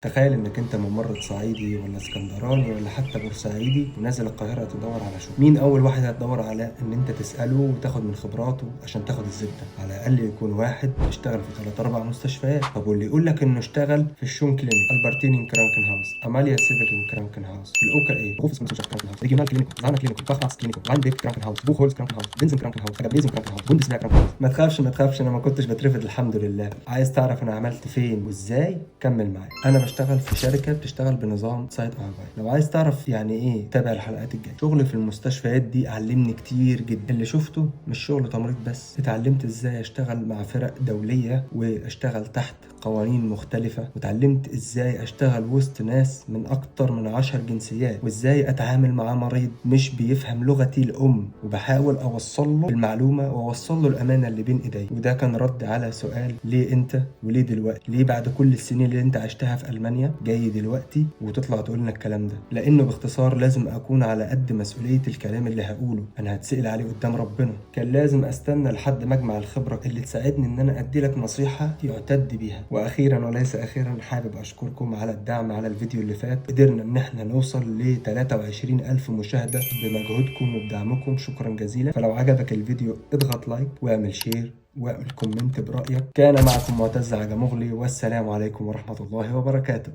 تخيل انك انت ممرض صعيدي ولا اسكندراني ولا حتى بورسعيدي ونازل القاهرة تدور على شغل. مين اول واحد هتدور على ان انت تساله وتاخد من خبراته عشان تاخد الزبدة؟ على الاقل يكون واحد اشتغل في 3 4 مستشفيات. طب واللي يقول لك انه اشتغل في الشون كلينيك، البرتينين كرانكن هاوس، اماليا سيفيكن كرانكن هاوس، الاوكا ايه، غوفس كرانكن هاوس، ريجيونال كلينيك، زانا كلينيك، فاخ كلينيك، راينبيك كرانكن هاوس، بوخ كرانكن هاوس، بنزن كرانكن هاوس، اجابليزن كرانكن هاوس، بوندسبيرغ كرانكن هاوس. ما تخافش ما تخافش، انا ما كنتش بترفض الحمد لله. عايز تعرف انا عملت فين وازاي؟ كمل معايا. انا بشتغل في شركة بتشتغل بنظام Zeitarbeit. لو عايز تعرف يعني ايه تابع الحلقات الجاية. شغل في المستشفيات دي علمني كتير جدا. اللي شفته مش شغل تمريض بس، اتعلمت ازاي اشتغل مع فرق دولية واشتغل تحت قوانين مختلفة، وتعلمت ازاي اشتغل وسط ناس من اكتر من 10 جنسيات، وازاي اتعامل مع مريض مش بيفهم لغتي الام وبحاول اوصل له المعلومة واوصل له الامانة اللي بين ايدي. وده كان رد على سؤال ليه انت وليه دلوقتي، ليه بعد كل السنين اللي انت عشتها في المانيا جاي دلوقتي وتطلع تقول لنا الكلام ده؟ لانه باختصار لازم اكون على قد مسؤولية الكلام اللي هقوله، انا هتسال عليه قدام ربنا. كان لازم استنى لحد ما اجمع الخبرة اللي تساعدني ان انا ادي لك نصيحة يعتد بيها. واخيرا وليس اخيرا، حابب اشكركم على الدعم على الفيديو اللي فات. قدرنا ان احنا نوصل ل 23,000 مشاهده بمجهودكم وبدعمكم، شكرا جزيلا. فلو عجبك الفيديو اضغط like واعمل share واعمل comment برأيك. كان معكم معتز عجمغلي، والسلام عليكم ورحمة الله وبركاته.